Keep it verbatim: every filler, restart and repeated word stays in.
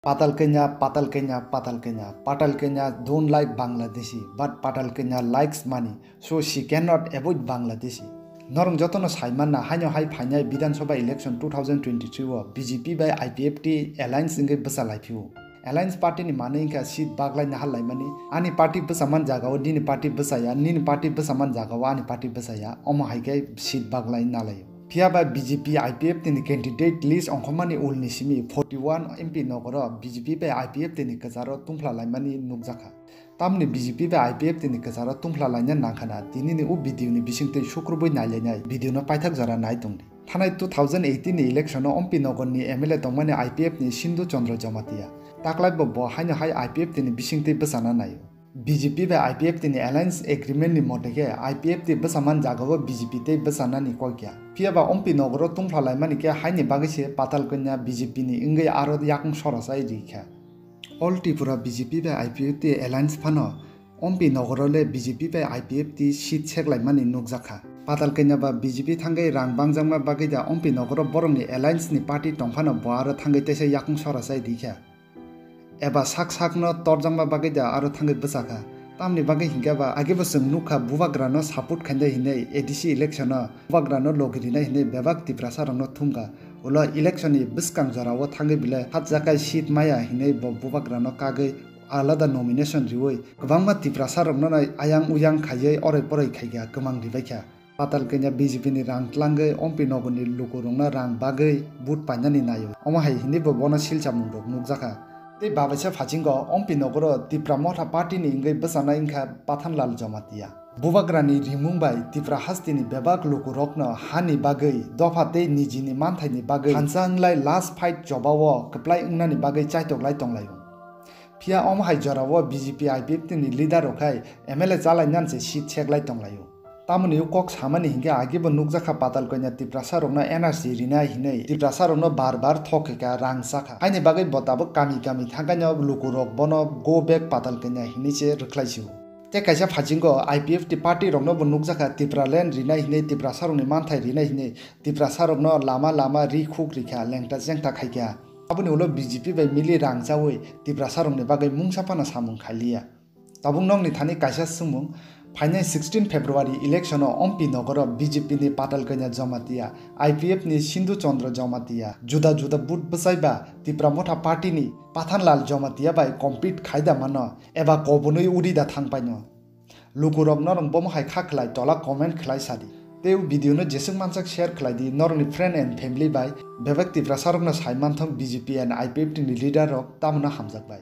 Patal Kanya, Patal Kanya, Patal Kanya, Patal Kanya don't like Bangladeshi, but Patal Kanya likes money, so she cannot avoid Bangladeshi. Norong jotono saimanna haino hai phainai Bidhan Sabha election two thousand twenty-three o B J P bai I P F T alliance wngwi bwsa laiphio. Alliance party ni manwi wngkha seat baglai nahar laimani, ani party bwsa man jaga o nini party bwsa ya, nini party bwsa man jaga o ani party bwsa ya, omo hai khe seat baglai nalaio. Phiya ba B J P I P F T ni candidate list ongkhormani ulni simi forty one M P nogoro B J P bai I P F T ni kwcharo tungphla laimani nukjakha. Tamni B J P bai I P F T ni kwcharo tungphla laina nangkhana, tinini o video ni bisingtwi sukrubwi nailainai, video no paithak jora nai tongdi. Thanai two thousand eighteen ni election o M P nogor ni M L A tongmani I P F ni Sindhu Chandra Jamatia. Taklai bo bo haino hai I P F T ni bisingtwi bwchana naio. B J P bai I P F T ni alliance agreement ni mote khe I P F T bwsaman jagao B J P tei bwsanani koi kya. Phiya ba M P nogoro tungphla laimani khe haini bagwi se Patal Kanya B J P ni wngwi aro yakung sora chai ri kha. All Tripura B J P bai I P F T alliance phano M P nogoro le B J P bai I P F T seat seklaimani nukjakha. Patal Kanya ba B J P thangwi rang bangjakma bagwi da M P nogoro borokni alliance ni party tongphano bo aro thangwi teisa yakung sora chai ri kha. Eba sak sakno torjakma bagwi da aro thangwi bwchakha. Tamni bagwi hinkhe ba agebo chwng nukha bubagrano support khainai hinwi A D C election o bubagrano logi rinai hinwi bebak Tiprasa rokno thumkha. Ulo election ni bwskang jorao thangwi belai hatjakai seat maya hinwi bo bubagrano kagwi alada nomination riwi kwbangma Tiprasa rokno ayang uyang khaiwi oroi poroi khaikha, kwmang ribaikha. Patal Kanya B J P ni rang tlangwi M P nogor ni lukurokno rang bagwi vote painani naio. Omo hai hinwi bo bono silchamung rok nukjakha. Tei babaisa phasingo M P nogoro Tipra Motha party ni wngwi bwchanai wngkha Pathanlal Jamatia. Bubagrani rimung bai Tipra hasteni bebak lukurokno hani bagwi dopha tei nijini manthaini bagwi hansa wnglai last fight chobao kwplai wngnani bagwi chaitoklai tonglaio. Phiya omo hai jorao B J P I P F T ni leader rok hai M L A chalainani se seat seklai tonglaio. Tamoni o kok samani hinkhe agebo nukjakha Patal Kanya Tiprasa rokno N R C rinai hinwi Tiprasa rokno bar bar thok khaikha, rang chakha. Haini bagwi bo tabuk kami kami thangkhaino lukurok bono go back Patal Kanya hinwi se rwkhlaisio. Tei kaisa phasingo I P F T party rokno bo nukjakha Tipraland rinai hinwi, Tiprasa rokni manthai rinai hinwi, Tiprasa rokno lama lama ri khuk rikha, lengta chengta khaikha. Aboni ulo B J P bai mili rang chawi Tiprasa rokni bagwi mungsa phano samung khailiya. Tabuk nokni thani kaisa swngmung, phainai sixteen February election o M P nogoro B J P ni Patal Kanya Jamatia, I P F ni Sindhu Chandra Jamatia, juda juda vote bwchai ba Tipra Motha party ni Pathanlal Jamatia bai compete khaida mano eba kobonwi uri da thangpaino. Lukurok norok bomo hai kha khlai tola comment khlai sadi. Tei o video no jeswk mansak share khlai di norokni friend and family bai, bebak Tiprasa rokno sai manthok B J P and I P F T ni leader rok tamno hamjak bai.